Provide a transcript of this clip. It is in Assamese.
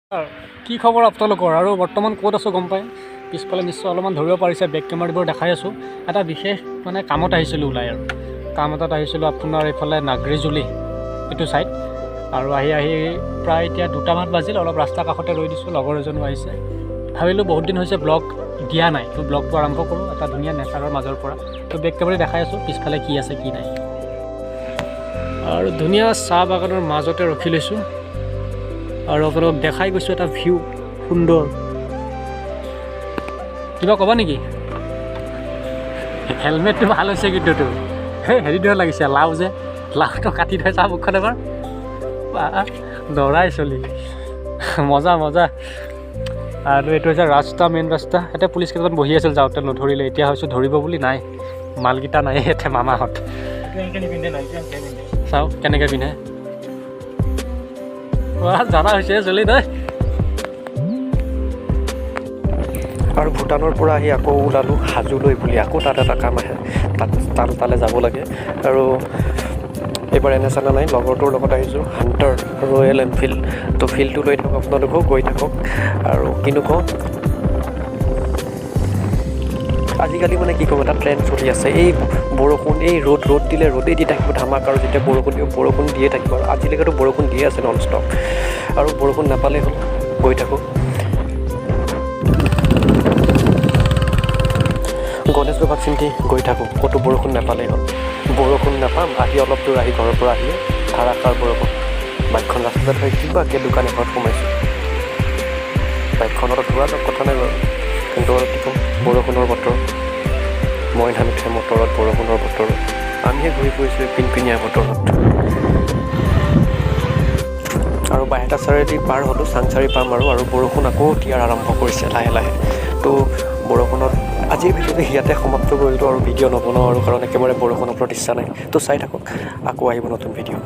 কি খবৰ আপোনালোকৰ? আৰু বৰ্তমান ক'ত আছোঁ গম পাই পিছফালে নিশ্চয় অলপমান ধৰিব পাৰিছে, বেক কেমেৰাবোৰ দেখাই আছোঁ। এটা বিশেষ মানে কামত আহিছিলোঁ ওলাই, আৰু কাম এটাত আহিছিলোঁ আপোনাৰ এইফালে নাগ্ৰীজুলি এইটো ছাইড। আৰু আহি আহি প্ৰায় এতিয়া 2টামান বাজিল, অলপ ৰাস্তা কাষতে ৰৈ দিছোঁ, লগৰ এজনো আহিছে। ভাবিলোঁ বহুত দিন হৈছে ব্লগ দিয়া নাই, তো ব্লগটো আৰম্ভ কৰোঁ এটা ধুনীয়া নেচাৰৰ মাজৰ পৰা। তো বেক কেমেৰা দেখাই আছোঁ পিছফালে কি আছে কি নাই। আৰু ধুনীয়া চাহ বাগানৰ মাজতে ৰখি লৈছোঁ আৰু আপোনালোকক দেখাই গৈছোঁ এটা ভিউ সুন্দৰ। কিবা ক'বা নেকি? হেলমেটটো ভাল হৈছে কিন্তু তোৰ সেই হেৰি দৰে লাগিছে, লাও যে লাওটো কাটি থৈ চা মুখখন এবাৰ দৰাই চলি মজা মজা। আৰু এইটো হৈছে ৰাস্তা, মেইন ৰাস্তা। ইয়াতে পুলিচ কেইটামান বহি আছিল, যাওঁতে নধৰিলে। এতিয়া হৈছে ধৰিব বুলি নাই, মালকেইটা নাই ইয়াতে মামাহঁত। চাওঁ কেনেকৈ পিন্ধে, জানা হৈছে চলি তই। আৰু ভূটানৰ পৰা আহি আকৌ ওলালোঁ হাজোলৈ বুলি, আকৌ তাত এটা কাম আহে, তাত তালৈ যাব লাগে। আৰু এইবাৰ এনে চানা নাই, লগৰটোৰ লগত আহিছোঁ, হাণ্টাৰ ৰয়েল এনফিল্ড। তো ফিল্ডটো লৈ থাকক আপোনালোকেও, গৈ থাকক। আৰু কিনো কওঁ, আজিকালি মানে কি ক'ম, এটা ট্ৰেণ্ড চলি আছে, এই বৰষুণ, এই ৰ'দ, ৰ'দ দিলে ৰ'দেই দি থাকিব ধামাক, আৰু যেতিয়া বৰষুণ দিব বৰষুণ দিয়ে থাকিব। আৰু আজিলৈকেতো বৰষুণ দিয়ে আছে নন ষ্টপ, আৰু বৰষুণ নাপালেই হ'ল, গৈ থাকোঁ। গণেশ বাবাক চিন্তি গৈ থাকোঁ, ক'তো বৰষুণ নাপালেই হ'ল। বৰষুণ নাপাম, আহি অলপ দূৰ আহি ঘৰৰ পৰা আহিয়ে ধাৰাসাৰ বৰষুণ। বাইকখন ৰাস্তাতে থৈ কিবাকৈ দোকান এখনত সোমাইছোঁ। বাইকখনত ধোৱা কথা নাই বাৰু, কিন্তু আৰু কি ক'ম, বৰষুণৰ বতৰ, মই নুঠে মটৰত, বৰষুণৰ বতৰত আমিহে ঘূৰি ফুৰিছোঁ এই পিনপিনীয়া বতৰত। আৰু বাইহাটা চাৰিআলি পাৰ হ'লোঁ, চাংচাৰি পাম আৰু বৰষুণ আকৌ দিয়াৰ আৰম্ভ কৰিছে লাহে লাহে। তো বৰষুণত আজিৰ ভিডিঅ'টো ইয়াতে সমাপ্ত কৰিলোঁ, আৰু ভিডিঅ' নবনাওঁ আৰু, কাৰণ একেবাৰে বৰষুণৰ ওপৰত ইচ্ছা নাই। তো চাই থাকক, আকৌ আহিব নতুন ভিডিঅ'।